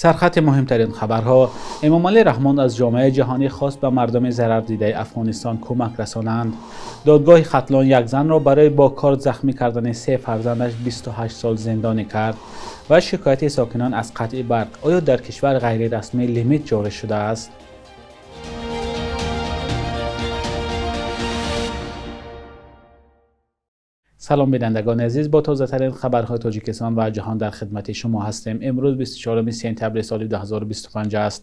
Сархати муҳимтарин хабарҳо. Эмомалӣ Раҳмон аз ҷомеаи ҷаҳонӣ хост ба мардуми зарардидаи Афғонистон кӯмак расонанд. Додгоҳи Хатлон як занро барои бо корд захмӣ кардани се фарзандаш 28 сол зиндонӣ кард. Ва шикояти сокинон аз қатъи барқ. Оё дар кишвар ғайрирасмӣ лимит ҷорӣ шудааст? Салом бинандагони азиз, бо тозатарин хабарҳои Тоҷикистон ва ҷаҳон дар хидмати шумо ҳастем. Имрӯз 24 сентябри соли 2025 аст.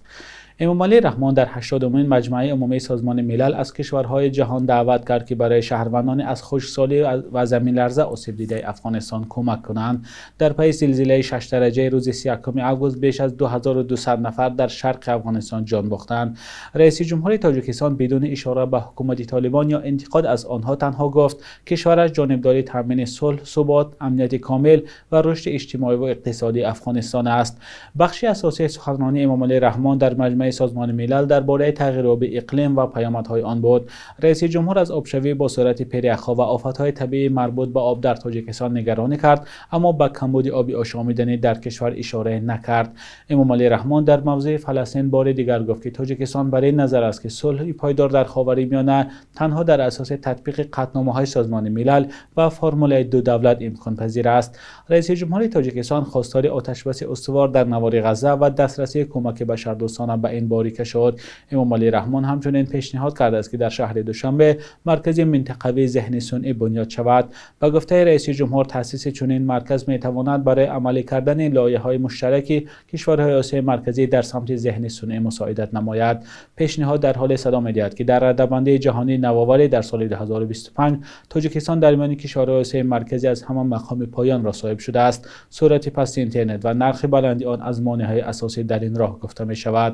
Эмомалӣ Раҳмон дар 80-умин маҷмаи умумии Созмони Милал аз кишварҳои ҷаҳон даъват кард, ки барои шаҳрвандони аз хушксолӣ ва заминларза осебдидаи Афғонистон кӯмак кунанд. Дар пайи зилзилаи 6 дараҷаи рӯзи 31 август беш аз 2200 нафар дар шарқи Афғонистон ҷон бохтанд. Раиси ҷумҳури Тоҷикистон бидуни ишора ба ҳукумати Толибон ё интиқод аз онҳо танҳо гуфт, кишвараш ҷонибдори таъмини сулҳ, субот, амнияти комил ва рушди иҷтимоӣ ва иқтисодии Афғонистон аст. Бахши асосии суханронии Эмомалӣ Раҳмон дар маҷмаи Созмони Милал дар бораи тағйироти иқлим ва паёмадҳои он буд. Раиси ҷумҳур аз обшавӣ бо суръати пиряхҳо ва офатҳои табиӣ марбут ба об дар Тоҷикистон нигаронӣ кард, аммо ба камбуди оби ошомиданӣ дар кишвар ишора накард. Эмомалӣ Раҳмон дар мавзӯи Фаластин бори дигар гуфт, ки Тоҷикистон бар ин назар аст, ки сулҳи пойдор дар Ховари Миёна танҳо дар асоси татбиқи қатъномаҳои Созмони Милал ва формулаи ду давлат имконпазир аст. Раиси ҷумҳури Тоҷикистон хостори оташбаси устувор дар навори Ғазза ва дастрасии кӯмаки башардӯстона ба ин борика шуд. Эмомалӣ Раҳмон ҳамчунин пешниҳод кардааст, ки дар шаҳри Душанбе маркази минтақавии зеҳни сунъӣ бунёд шавад. Ба гуфтаи раиси ҷумҳур, таъсиси чунин марказ метавонад барои амалӣ кардани лоиҳаҳои муштараки кишварҳои Осиёи Марказӣ дар самти зеҳни сунъӣ мусоидат намояд. Пешниҳод дар ҳоле садо медиҳад, ки дар радабандии ҷаҳонии навоварӣ дар соли 2025 Тоҷикистон дар миёни кишварҳои Осиёи Марказӣ аз ҳама мақоми поёнро соҳиб шудааст. Суръати пасти интернет ва нархи баланди он аз монеаҳои асосӣ дар ин роҳ гуфта мешавад.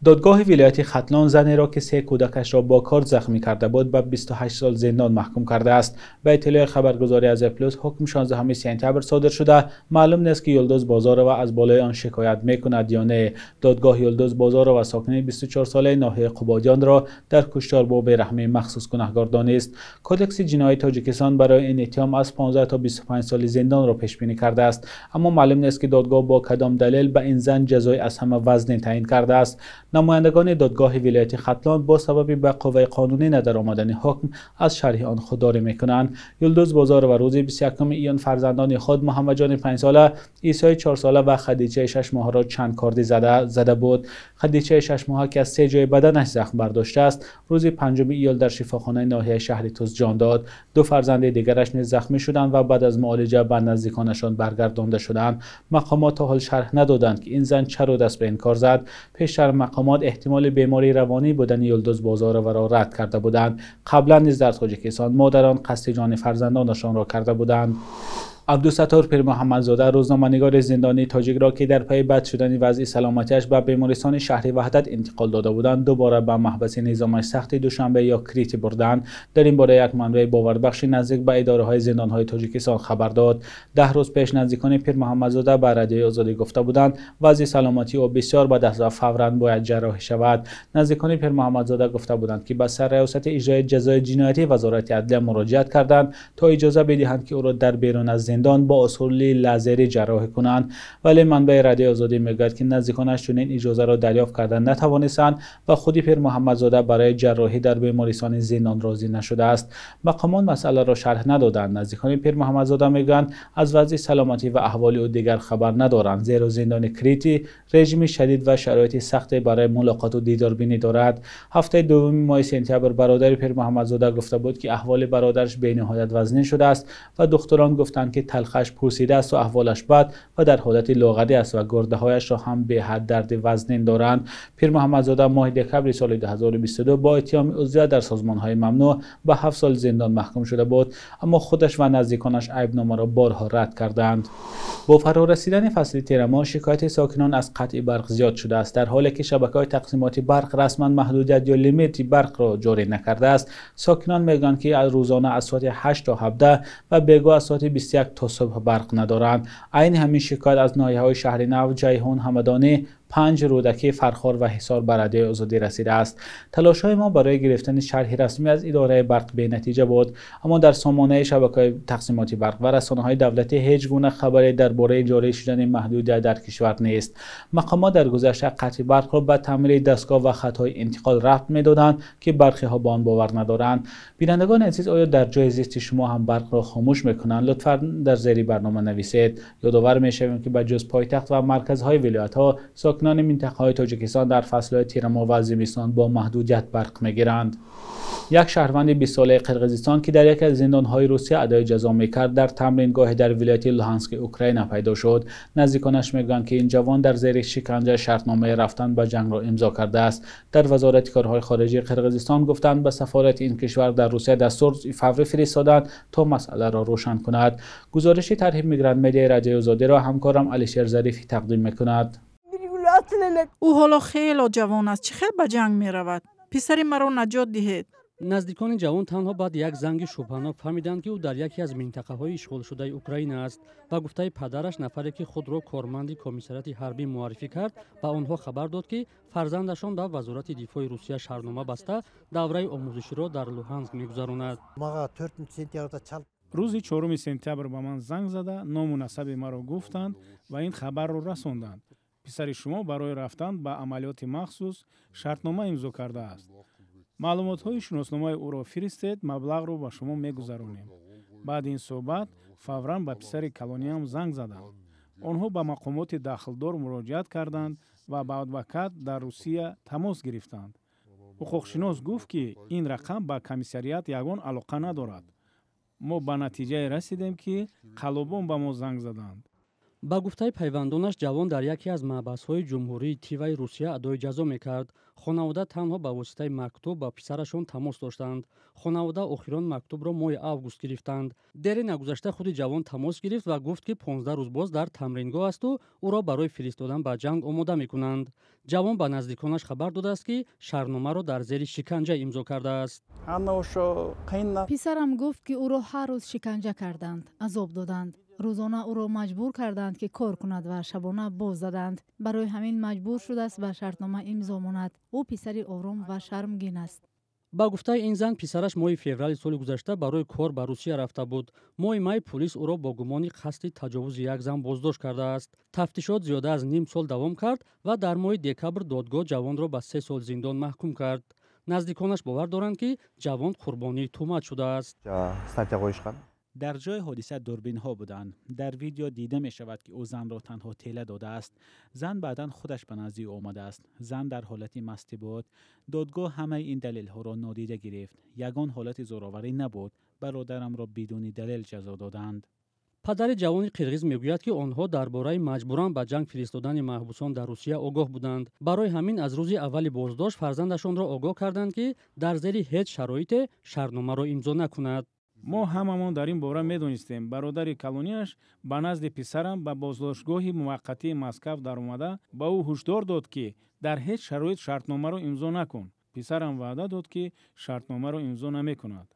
Додгоҳи вилояти Хатлон занеро, ки се кӯдакашро бо корд захмӣ карда буд, ба 28 сол зиндон маҳкум кардааст. Ба иттилои хабаргузории Азия Плюс, ҳукм 16 сентябр содир шуда, маълум нест, ки Юлдуз Бозорова аз болои он шикоят мекунад ё не. Додгоҳ Юлдуз Бозорова, сокини 24-солаи ноҳияи Қубодиёнро дар куштор бо бераҳмии махсус гунаҳкор донист. Кодекси ҷиноии Тоҷикистон барои ин иттиҳом аз 15 то 25 соли зиндонро пешбинӣ кардааст, аммо маълум нест, ки додгоҳ бо кадом далел ба ин зан ҷазои аз ҳама вазнин таъин кардааст. Намояндагони додгоҳи вилояти Хатлон бо сабаби ба қувваи қонунӣ надаромадани ҳукм аз шарҳи он худдорӣ мекунанд. Юлдуз Бозорова рӯзи 21 июн фарзандони худ Муҳаммадҷони 5-сола, Исои 4-сола ва Хадичаи 6 моҳро чанд кордӣ зада буд. Хадичаи 6 моҳа, ки аз се ҷои баданаш захм бардоштааст, рӯзи 5 июл дар шифохонаи ноҳияи шаҳри Тӯс ҷон дод. Ду фарзанди дигараш низ захмӣ шуданд ва баъд аз муолиҷа ба наздиконашон баргардонда шуданд. Мақомот то ҳол шарҳ надоданд, ки ин зан чаро даст ба ин кор зад. Пештар мақомот эҳтимоли бемории равонӣ будани Юлдуз Бозороваро рад карда буданд. Қаблан низ дар Тоҷикистон модарон қасди ҷони фарзандонашонро карда буданд. Абдусаттор Пирмуҳаммадзода, рӯзноманигори зиндонии тоҷикро, ки дар пайи бад шудани вазъи саломатиаш ба бемористони шаҳри Ваҳдат интиқол дода буданд, дубора ба маҳбаси низоми сахти Душанбе ё Крити бурданд. Дар ин бора як манбаи боварбахши наздик ба идораҳои зиндонҳои Тоҷикистон хабар дод. 10 рӯз пеш наздикони Пирмуҳаммадзода ба Радиои Озодӣ гуфта буданд, вазъи саломатии ӯ бисёр бад аст ва фавран бояд ҷарроҳӣ шавад. Наздикони Пирмуҳаммадзода гуфта буданд, ки ба сарраёсати иҷрои ҷазои ҷиноятии Вазорати адлия муроҷиат карданд, то иҷоза бидиҳанд, ки ӯро дар берун аз зиндон бо усули лазерӣ ҷарроҳӣ кунанд. Вале манбаи Радиои Озодӣ мегӯяд, ки наздиконаш чунин иҷозаро дарёфт карда натавонистанд ва худи Пирмуҳаммадзода барои ҷарроҳӣ дар бемористони зиндон розӣ нашудааст. Мақомот масъаларо шарҳ надоданд. Наздикони Пирмуҳаммадзода мегӯянд, аз вазъи саломатӣ ва аҳволи ӯ дигар хабар надоранд, зеро зиндони Крити режими шадид ва шароити сахте барои мулоқоту дидорбинӣ дорад. Ҳафтаи дуюми моҳи сентябр бародари Пирмуҳаммадзода гуфта буд, ки аҳволи бародараш бениҳоят вазнин шудааст ва духтурон гуфтанд, ки талхаш пӯсидааст ва аҳволаш бад ва дар ҳолати лоғарӣ аст ва гурдаҳояшро ҳам беҳад дарди вазнин доранд. Пирмуҳаммадзода моҳи декабри соли 2022 бо иттиҳоми узвият дар созмонҳои мамнӯъ ба 7 сол зиндон маҳкум шуда буд, аммо худаш ва наздиконаш айбномаро борҳо рад карданд. Бо фарорасидани фасли тирамоҳ шикояти сокинон аз қатъи барқ зиёд шудааст. Дар ҳоле ки шабакаҳои тақсимоти барқ расман маҳдудият ё лимити барқро ҷорӣ накардааст, сокинон мегӯянд, ки рӯзона аз соати 8 то 17 ва бегоҳ аз соати 21 то субҳ барқ надоранд. Айни ҳамин шикоят аз ноҳияҳои Шаҳри Нав, Ҷайҳун, Ҳамадонӣ, 5, Рӯдакӣ, Фархор ва Ҳисор ба Радиои Озодӣ расидааст. Талошҳои мо барои гирифтани шарҳи расмӣ аз идораи барқ бенатиҷа буд, аммо дар сомонаи шабакаҳои тақсимоти барқ ва расонаҳои давлатӣ ҳеҷ гуна хабаре дар бораи ҷорӣ шудани маҳдудият дар кишвар нест. Мақомот дар гузашта қатъи барқро ба таъмири дастгоҳ ва хатҳои интиқол рабт медоданд, ки бархиҳо ба он бовар надоранд. Бинандагони азиз, оё дар ҷои зисти шумо ҳам барқро хомӯш мекунанд? Лутфан дар зери барнома нависед. Ёдовар мешавем, ки ба ҷуз пойтахт ва марказҳои вилоятҳо, сокинони минтақаҳои Тоҷикистон дар фаслҳои тирамоҳ ва зимистон бо маҳдудият барқ мегиранд. Як шаҳрванди 20-солаи Қирғизистон, ки дар яке аз зиндонҳои Русия адои ҷазо мекард, дар тамрингоҳе дар вилояти Луҳански Украина пайдо шуд. Наздиконаш мегӯянд, ки ин ҷавон дар зери шиканҷа шартномаи рафтан ба ҷангро имзо кардааст. Дар Вазорати корҳои хориҷии Қирғизистон гуфтанд, ба сафорати ин кишвар дар Русия дастур фаврӣ фиристоданд то масъаларо рӯшан кунад. Гузориши тарҳи Мигрант Медиаи Радиои Озодиро ҳамкорам Алишер Зарифӣ тақдим мекунад. Ӯ ҳоло хело ҷавон аст. Чӣ хел ба ҷанг меравад? Писари маро наҷот диҳед. Наздикони ҷавон танҳо баъд як занги шубҳанок фаҳмиданд, ки ӯ дар яке аз минтақаҳои ишғолшудаи Украина аст. Ба гуфтаи падараш, нафаре ки худро корманди комиссариати ҳарбӣ муаррифӣ кард, ба онҳо хабар дод, ки фарзандашон ба Вазорати дифои Русия шартнома баста, давраи омӯзиширо дар Луҳанск мегузаронад. Рӯзи 4 сентябр ба ман занг зада, ному насаби маро гуфтанд ва ин хабарро расонданд. Писари шумо барои рафтан ба амалиёти махсус шартнома имзо кардааст. Маълумотҳои шиносномаи ӯро фиристед, маблағро ба шумо мегузаронем. Баъди ин суҳбат фавран ба писари калониам занг задам. Онҳо ба мақомоти дахлдор муроҷиат карданд ва ба адвокат дар Русия тамос гирифтанд. Ҳуқуқшинос гуфт, ки ин рақам ба комиссариат ягон алоқа надорад. Мо ба натиҷае расидем, ки қаллобон ба мо занг заданд. Ба гуфтаи пайвандонаш, ҷавон дар яке аз маҳбасҳои ҷумҳурии Тиваи Русия адои ҷазо мекард. Хонавода танҳо ба воситаи мактуб ба писарашон тамос доштанд. Хонавода охирон мактубро моҳи август гирифтанд. Дере нагузашта худи ҷавон тамос гирифт ва гуфт, ки 15 рӯз боз дар тамрингоҳ асту ӯро барои фиристодан ба ҷанг омода мекунанд. Ҷавон ба наздиконаш хабар додааст, ки шартномаро дар зери шиканҷа имзо кардааст. Писарам гуфт, ки ӯро ҳар рӯз шиканҷа карданд, азоб доданд. Рӯзона ӯро маҷбур карданд, ки кор кунад ва шабона боз заданд. Барои ҳамин маҷбур шудааст ба шартнома имзо монад. Ӯ писари ором ва шармгин аст. Ба гуфтаи ин зан, писараш моҳи феврали соли гузашта барои кор ба Русия рафта буд. Моҳи май пулис ӯро бо гумони қасди таҷовузи як зан боздошт кардааст. Тафтишот зиёда аз ним сол давом кард ва дар моҳи декабр додгоҳ ҷавонро ба 3 сол зиндон маҳкум кард. Наздиконаш бовар доранд, ки ҷавон қурбонии туҳмат шудааст. Дар ҷои ҳодиса дурбинҳо буданд. Дар видео дида мешавад, ки ӯ занро танҳо тела додааст. Зан баъдан худаш ба назди ӯ омадааст. Зан дар ҳолати мастӣ буд. Додгоҳ ҳамаи ин далелҳоро нодида гирифт. Ягон ҳолати зӯроварӣ набуд. Бародарамро бидуни далел ҷазо доданд. Падари ҷавони қирғиз мегӯяд, ки онҳо дар бораи маҷбуран ба ҷанг фиристодани маҳбусон дар Русия огоҳ буданд. Барои ҳамин аз рӯзи аввали боздошт фарзандашонро огоҳ карданд, ки дар зери ҳеҷ шароите шартномаро имзо накунад. Мо ҳамамон дар ин бора медонистем. Бародари калониаш ба назди писарам ба боздоштгоҳи муваққатии Москав даромада ба ӯ ҳушдор дод, ки дар ҳеҷ шароит шартномаро имзо накун. Писарам ваъда дод, ки шартномаро имзо намекунад.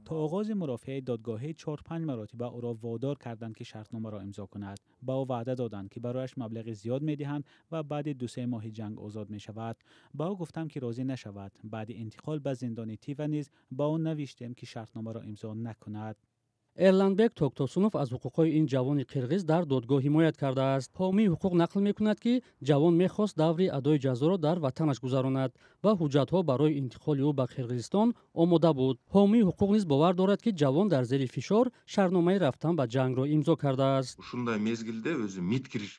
То оғози мурофиаи додгоҳӣ 4-5 маротиба ӯро водор карданд, ки шартномаро имзо кунад. Ба ӯ ваъда доданд, ки барояш маблағи зиёд медиҳанд ва баъди 2-3 моҳи ҷанг озод мешавад. Ба ӯ гуфтам, ки розӣ нашавад. Баъди интиқол ба зиндони Тива низ ба ӯ навиштем, ки шартномаро имзо накунад. Эрланбек Токтосунов аз ҳуқуқҳои ин ҷавони қирғиз дар додгоҳ ҳимоят кардааст. Ҳомии ҳуқуқ нақл мекунад, ки ҷавон мехост даври адои ҷазоро дар ватанаш гузаронад ва ҳуҷҷатҳо барои интиқоли ӯ ба Қирғизистон омода буд. Ҳомии ҳуқуқ низ бовар дорад, ки ҷавон дар зери фишор шартномаи рафтан ба ҷангро имзо кардааст. Ушундай мезгилде өзү МИД кириш.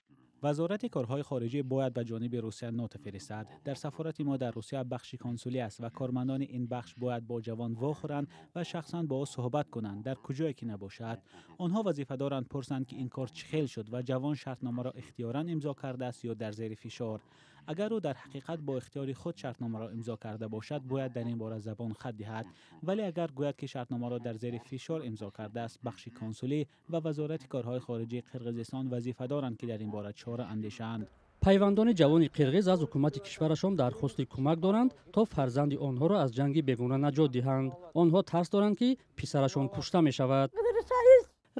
Вазорати корҳои хориҷӣ бояд ба ҷониби Русия нота фиристад. Дар сафорати мо дар Русия бахши консулӣ аст ва кормандони ин бахш бояд бо ҷавон вохӯранд ва шахсан бо ӯ суҳбат кунанд, дар куҷое ки набошад. Онҳо вазифа доранд пурсанд, ки ин кор чӣ хел шуд ва ҷавон шартномаро ихтиёран имзо кардааст ё дар зери фишор. Агар ӯ дар ҳақиқат бо ихтиёри худ шартномаро имзо карда бошад, бояд дар ин бора забон хат диҳад. Вале агар гӯяд, ки шартномаро дар зери фишор имзо кардааст, бахши консулӣ ва Вазорати корҳои хориҷии Қирғизистон вазифа доранд, ки дар ин бора чора андешанд. Пайвандони ҷавони қирғиз аз ҳукумати кишварашон дархости кӯмак доранд, то фарзанди онҳоро аз ҷанги бегона наҷот диҳанд. Онҳо тарс доранд, ки писарашон кушта мешавад.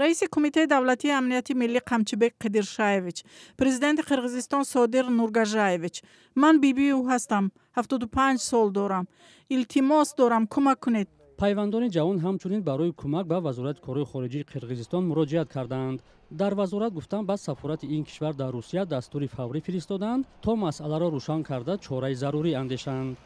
Раиси Кумитаи давлатии амнияти миллӣ Қамчибек Қидиршаевич, президенти Қирғизистон Содир Нургажаевич. Ман бибии ӯ ҳастам, 75 сол дорам. Илтимос дорам, кӯмак кунед. Пайвандони ҷавон ҳамчунин барои кӯмак ба Вазорати корҳои хориҷии Қирғизистон муроҷиат карданд. Дар вазорат гуфтанд, ба сафорати ин кишвар дар Русия дастури фаврӣ фиристоданд, то масъаларо рӯшан карда чораи зарурӣ андешанд.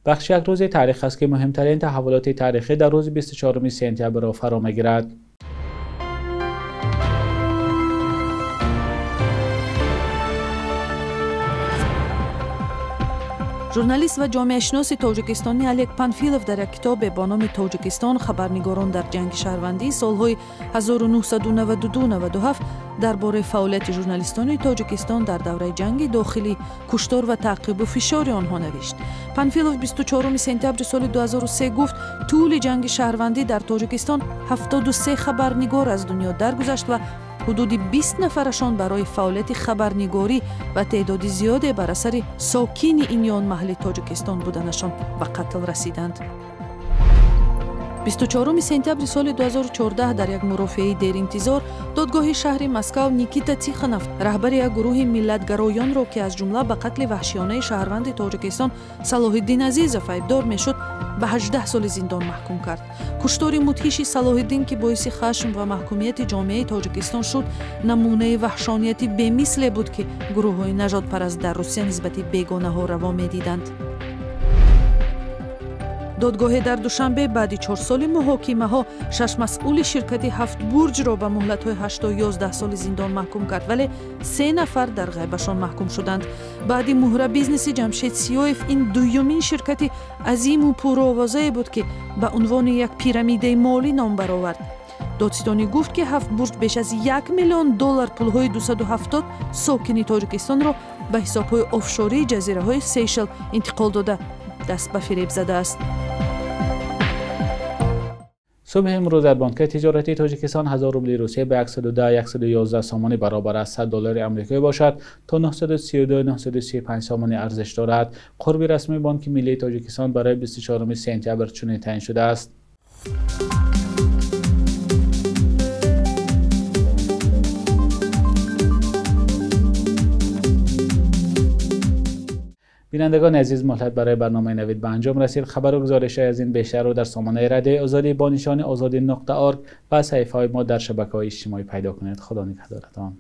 Бахши як рӯзи таърих аст, ки муҳимтарин таҳаввулоти таърихӣ дар рӯзи 24 сентябрро фаро мегирад. Журналист ва ҷомеашиноси тоҷикистонӣ Олег Панфилов дар як китобе бо номи «Тоҷикистон. Хабарнигорон дар ҷанги шаҳрвандии солҳои 1992-97» дар бораи фаъолияти журналистони Тоҷикистон дар давраи ҷанги дохилӣ, куштор ва таъқибу фишори онҳо навишт. Панфилов 24 сентябри соли 2003 гуфт, тӯли ҷанги шаҳрвандӣ дар Тоҷикистон 73 хабарнигор аз дунё даргузашт ва ҳудуди 20 нафарашон барои фаъолияти хабарнигорӣ ва теъдоди зиёде бар асари сокини ин ё он маҳалли Тоҷикистон буданашон ба қатл расиданд. 24 сентябри соли 2014 дар як мурофиаи деринтизор додгоҳи шаҳри Москав Никита Тихонов, раҳбари як гурӯҳи миллатгароёнро, ки аз ҷумла ба қатли ваҳшиёнаи шаҳрванди Тоҷикистон Салоҳиддин Азизов айбдор мешуд, ба 18 соли зиндон маҳкум кард. Куштори мудҳиши Салоҳиддин, ки боиси хашм ва маҳкумияти ҷомеаи Тоҷикистон шуд, намунаи ваҳшонияти бемисле буд, ки гурӯҳҳои нажодпараст дар Русия нисбати бегонаҳо раво медиданд. Додгоҳе дар Душанбе баъди 4 соли муҳокимаҳо 6 масъули ширкати ҳафт бурҷро ба муҳлатҳои 8 то 11 соли зиндон маҳкум кард, вале 3 нафар дар ғайбашон маҳкум шуданд. Баъди муҳра бизнеси Ҷамшед Сиёев ин дуюмин ширкати азиму пурровозае буд, ки ба унвони як пирамидаи молӣ ном баровард. Додситонӣ гуфт, ки ҳафт бурҷ беш аз 1 миллион доллар пулҳои 270 сокини Тоҷикистонро ба ҳисобҳои офшории ҷазираҳои Сейшел интиқол дода, даст ба фиреб задааст. Субҳи имрӯз дар бонки тиҷоратии Тоҷикистон 1000 рубли Русия ба 110-111 сомонӣ баробар аст. 100 доллари амрикоӣ бошад то 932-935 сомонӣ арзиш дорад. Қурби расмии Бонки миллии Тоҷикистон барои 24 сентябр чунин таъин шудааст. Бинандагони азиз, муҳлат барои барномаи Навид ба анҷом расид. Хабару гузоришҳои аз ин бештарро дар сомонаи радиои Озодӣ бо нишони озодӣ.org ва саҳифаҳои мо дар шабакаҳои иҷтимоӣ пайдо кунед. Худо нигаҳдоратон.